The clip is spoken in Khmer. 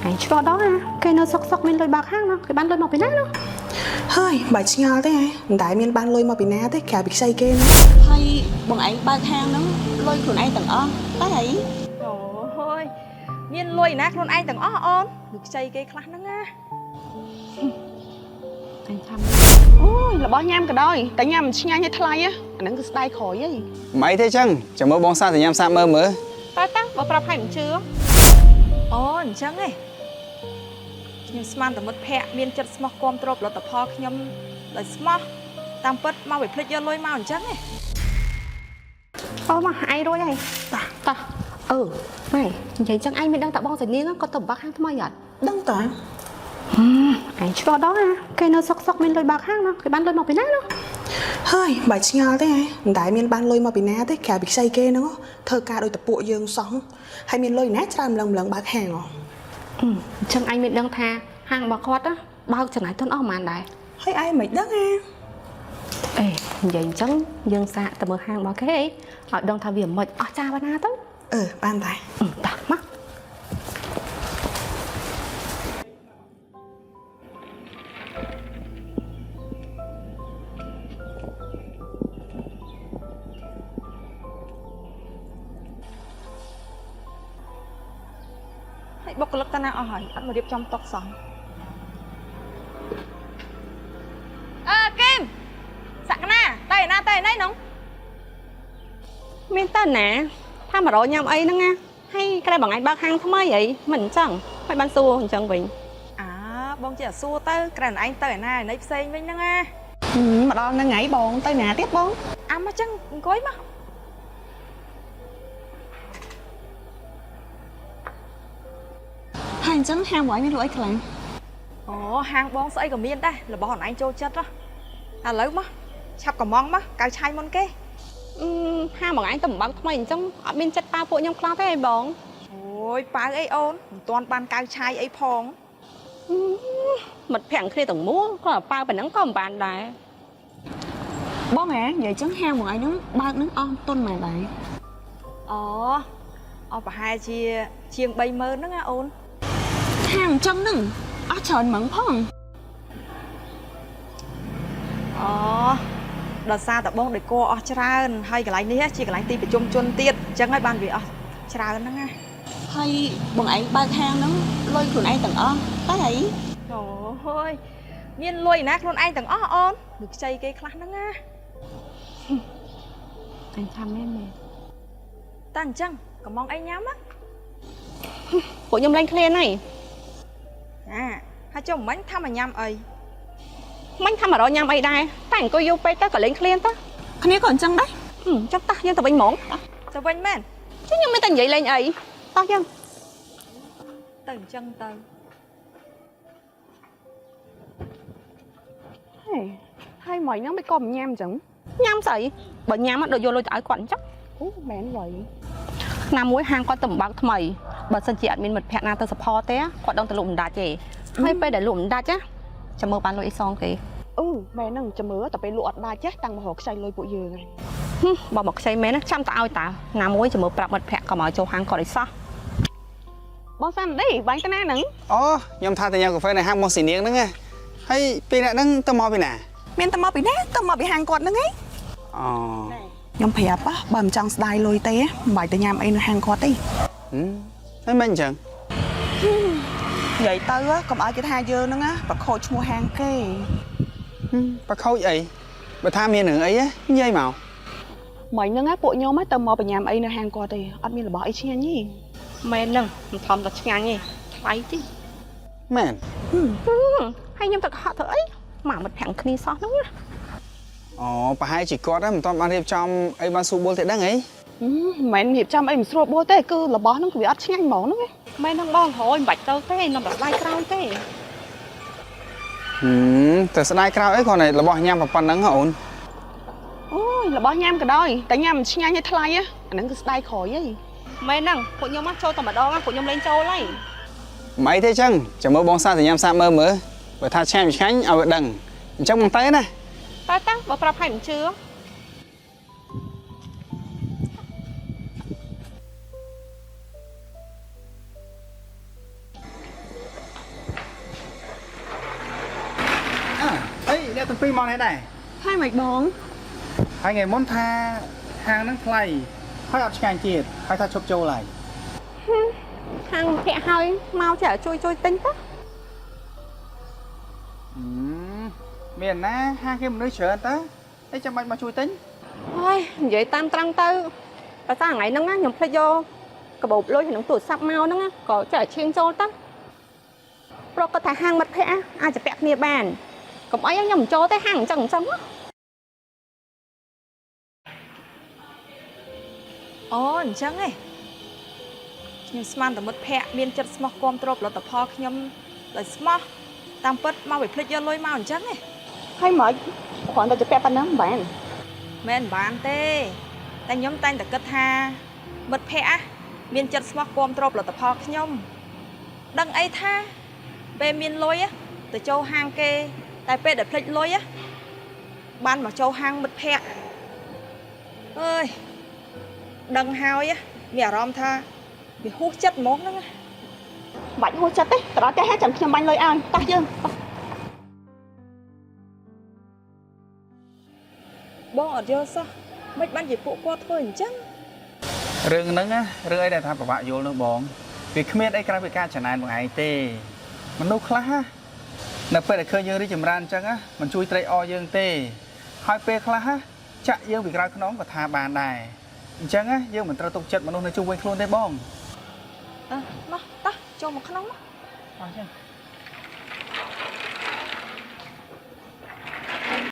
ឯងឆ្លោះដល់ណាគេនៅសុកសុកមានលុយបើកហាងណាគេបានលុយមកពីណាណា ហើយបើឆ្ងល់ទេហ៎មិនដែលមានបានលុយមកពីណាទេក្រៅពីខ្ចីគេហ្នឹង ហើយបងឯងបើកហាងហ្នឹងលុយខ្លួនឯងទាំងអស់តែអី អូយមានលុយណាខ្លួនឯងទាំងអស់អូនឬខ្ចីគេខ្លះហ្នឹងណា អញថា អូយរបស់ញ៉ាំក៏ដោយតែញ៉ាំមិនឆ្ងាញ់ឲ្យថ្លៃហ៎អាហ្នឹងគឺស្ដាយក្រោយហី មិនអីទេចឹងចាំមើលបងសាសញ្ញាសាកមើលមើល តើតាបើប្រាប់ឲ្យមិនជឿ អូអញ្ចឹងឯងខ្ញុំស្មានតែមិត្តភ័ក្តិមានចិត្តស្មោះគាំទ្រផលិតផលខ្ញុំដោយស្មោះតាមពិតមកវាភ្លេចយកលុយមកអញ្ចឹងឯង អូមកឯងរួចហើយតោះតោះអឺម៉ែនិយាយចឹងឯងមិនដឹងតាបងសានាងគាត់ទៅបើកហាងថ្មីអត់ ដឹងតើ ឯងឆ្លោះដល់ណាគេនៅសុកសុកមានលុយបើកហាងណាគេបានលុយមកពីណាណា ហើយបើឆ្ងល់ទេហ៎មិនដែលមានបានលុយមកពីណាទេក្រៅពីខ្ចីគេហ្នឹងធ្វើការដូចតពួកយើងសោះហើយមានលុយណាច្រើនម្លឹងម្លឹងបើកហាងហ៎ អញ្ចឹងឯងមិនដឹងថាហាងរបស់គាត់ណាបើកចំណាយទុនអស់ប៉ុន្មានដែរ ហើយឯងមិនដឹងហ៎ អេនិយាយអញ្ចឹងយើងសាកទៅមើលហាងរបស់គេឲ្យដឹងថាវាមិនអស់ចាប៉ុណ្ណាទៅ អឺបានតែ អឺតោះមក ហើយបុគ្គលិកតាណាអស់ហើយអត់មករៀបចំតុកសោះអឺគឹមសក្តាតែណាតែណៃនង មានតើណាថា100ញ៉ាំអីហ្នឹងណាហើយក្រែបងឯងបើកហាងថ្មីអីមិនអញ្ចឹងហើយបានសួរអញ្ចឹងវិញ អើបងចេះតែសួរទៅក្រែងឯងទៅឯណាឯណីផ្សេងវិញហ្នឹងណា មកដល់ហ្នឹងថ្ងៃបងទៅណាទៀតបង អាមកចឹងអង្គុយមក ហើយអញ្ចឹងហាងបងឯងមានលក់អីខ្លះ អូហាងបងស្អីក៏មានដែររបស់អនឯងចូលចិត្តហ៎ឥឡូវមកឆាប់កំងមកកៅឆៃមុនគេ អឺហាងបងឯងទៅបើកថ្មីអញ្ចឹងអត់មានចិត្តប៉ាពួកខ្ញុំខ្លះទេអីបង អូយប៉ៅអីអូនមិនទាន់បានកៅឆៃអីផង អឺមិត្តភក្តិគ្នាទាំងមូលគាត់ប៉ាប៉ុណ្ណឹងក៏មិនបានដែរ បងហ៎និយាយអញ្ចឹងហាងបងឯងហ្នឹងបើកហ្នឹងអស់ទុនម៉ែដែរ អូអស់ប្រហែលជាជាង30000ហ្នឹងណាអូន ហាងអញ្ចឹងហ្នឹងអស់ច្រើនហ្មងផង អូដោយសារតបងដេកអស់ច្រើនហើយកន្លែងនេះជាកន្លែងទីប្រជុំជនទៀតអញ្ចឹងហើយបានវាអស់ច្រើនហ្នឹងណា ហើយបងឯងបើកហាងហ្នឹងលុយខ្លួនឯងទាំងអស់តែអី អូយមានលុយណាខ្លួនឯងទាំងអស់អូនឬខ្ចីគេខ្លះហ្នឹងណា អញថាមែនមែន តែអញ្ចឹងកំងអីញ៉ាំណា ពួកខ្ញុំលែងឃ្លានហើយ អាហើយចុះមិញថាមកញ៉ាំអី មិញថា100ញ៉ាំអីដែរតែអង្គុយយូរពេកទៅក៏លែងឃ្លានទៅ គ្នាក៏អញ្ចឹងដែរ អឺចាំតោះយើងទៅវិញហ្មងតោះ ទៅវិញមែន ជិះខ្ញុំមានតែនិយាយលេងអីតោះយើង ទៅអញ្ចឹងទៅ ហេហើយម៉ៃហ្នឹងមិនក៏មិនញ៉ាំអញ្ចឹង ញ៉ាំស្អីបើញ៉ាំដូចយកលុយទៅឲ្យគាត់អញ្ចឹង អូមែនវ៉ៃ ណាមួយហាងគាត់ទៅបើកថ្មីបើសិនជាអត់មានមិត្តភក្តិណាទៅ support ទេគាត់ដឹងទៅលក់មិនដាច់ទេហើយពេលដែលលក់មិនដាច់ណាចាំមើលបានលុយអីសងគេ អឺមែនហ្នឹងចាំមើលតែពេលលក់អត់ដាច់ចេះតាំងមករកខ្ចីលុយពួកយើងហ្នឹង ហឹមបើមកខ្ចីមែនណាចាំទៅឲ្យតាណាមួយចាំមើលប្រាប់មិត្តភក្តិក៏មកចូលហាងគាត់ឲ្យសោះ បងសាន់ឌីបាញ់ទៅណាហ្នឹង អូខ្ញុំថាតែញ៉ាំកាហ្វេនៅហាងបងស៊ីនាងហ្នឹងណាហើយពីអ្នកហ្នឹងទៅមកពីណា មានតែមកពីណាទៅមកពីហាងគាត់ហ្នឹងឯង អូ ខ្ញុំប្រាប់ហ៎បើមិនចង់ស្ដាយលុយទេមិនបាច់ទៅញ៉ាំអីនៅហាងគាត់ទេ ហឹមហើយមិនអញ្ចឹង និយាយទៅហ៎កុំឲ្យគេថាយើងហ្នឹងណាប្រខូចឈ្មោះហាងគេ ហឹមប្រខូចអីបើថាមានរឿងអីហ៎និយាយមក មិញហ្នឹងណាពួកខ្ញុំហ៎ទៅមកបញ្ញាំអីនៅហាងគាត់ទេអត់មានរបស់អីឆ្ងាញ់ទេ មែនហ្នឹងមិនធំតែឆ្ងាញ់ទេថ្លៃទី មែន ហើយខ្ញុំទៅកុហកធ្វើអីមកមិត្តភក្តិគ្នាសោះហ្នឹងណា អូប្រហែលជាគាត់ហ្នឹងមិនទាន់បានរៀបចំអីបានស្រួលបួលទេដឹងអី ហឹមមិនមែនរៀបចំអីមិនស្រួលបួលទេគឺរបស់ហ្នឹងគឺវាអត់ឆ្ងាញ់ហ្មងហ្នឹងណា មែនហ្នឹងបងហយមិនបាច់ទៅទេនំតែស្ដាយក្រោយទេ ហឹមតែស្ដាយក្រោយអីគ្រាន់តែរបស់ញ៉ាំប៉ុណ្្នឹងហ៎អូន អូយរបស់ញ៉ាំក៏ដោយតែញ៉ាំមិនឆ្ងាញ់ឲ្យថ្លៃហ៎អាហ្នឹងគឺស្ដាយក្រោយហី មែនហ្នឹងពួកខ្ញុំមកចូលតែម្ដងពួកខ្ញុំលែងចូលហើយ មិនអីទេចឹងចាំមើលបងសាសញ្ញាសាកមើលមើលបើថាឆ្ងាញ់មិនឆ្ងាញ់ឲ្យវាដឹងអញ្ចឹងបងទៅណា តើតាបើប្រាប់ឲ្យមិនជឿ អ្នកទាំងពីរមកនេះដែរ ហើយមិនបង ហើយថ្ងៃមុនថាហាងហ្នឹងថ្លៃហើយអត់ឆ្ងាញ់ទៀតហើយថាឈប់ចូលហើយ ហាងមិត្តភ័ក្តិហើយមកចេះជួយជួយទិញទៅ ហឹមមានណាហាងគេមនុស្សច្រើនតើអីចាំបាច់មកជួយទិញ ហើយនិយាយតាមត្រង់ទៅបើថាថ្ងៃហ្នឹងណាខ្ញុំភ្លេចយកកាបូបលុយក្នុងទូរស័ព្ទមកហ្នឹងណាក៏ចេះឈៀងចូលទៅព្រោះគាត់ថាហាងមិត្តភ័ក្តិអាចจะពាក់គ្នាបានកុំអីខ្ញុំមិនចូលទេហាងអញ្ចឹងអញ្ចឹងណា អូអញ្ចឹងឯងខ្ញុំស្មានតែមិត្តភ័ក្តិមានចិត្តស្មោះគាំទ្រផលិតផលខ្ញុំដោយស្មោះតាមពិតមកវាភ្លេចយកលុយមកអញ្ចឹងឯង ហើយមិនគ្រាន់តែជាពាក់ប៉ុណ្ណឹងមិនបាន មែនបានទេតែខ្ញុំតែងតែគិតថាមិត្តភ័ក្តិមានចិត្តស្មោះគាំទ្រផលិតផលខ្ញុំដឹងអីថាពេលមានលុយទៅចូលហាងគេ តែពេលដែលភ្លេចលុយបានមកចូលហាងមិត្តភ័ក្តិអើយដឹងហើយមានអារម្មណ៍ថាវាហួសចិត្តហ្មងហ្នឹងណា បាច់ហួសចិត្តទេទៅដល់ផ្ទះហើយចាំខ្ញុំបាញ់លុយឲ្យតោះយើងតោះ បងអត់យល់សោះមិនបានជាពួកគាត់ធ្វើអញ្ចឹង រឿងហ្នឹងណារឿងអីដែលថាពិបាកយល់នោះបងវាគ្មានអីក្រៅពីការចំណែនបងឯងទេមនុស្សខ្លះណានៅពេលដែលឃើញយើងរីកចម្រើនអញ្ចឹងណាមិនជួយត្រេកអរយើងទេហើយពេលខ្លះណាចាក់យើងពីក្រៅខ្នងក៏ថាបានដែរអញ្ចឹងណាយើងមិនត្រូវទុកចិត្តមនុស្សនៅជុំវិញខ្លួនទេបង អឺមកតោះចូលមកក្នុងមក អញ្ចឹង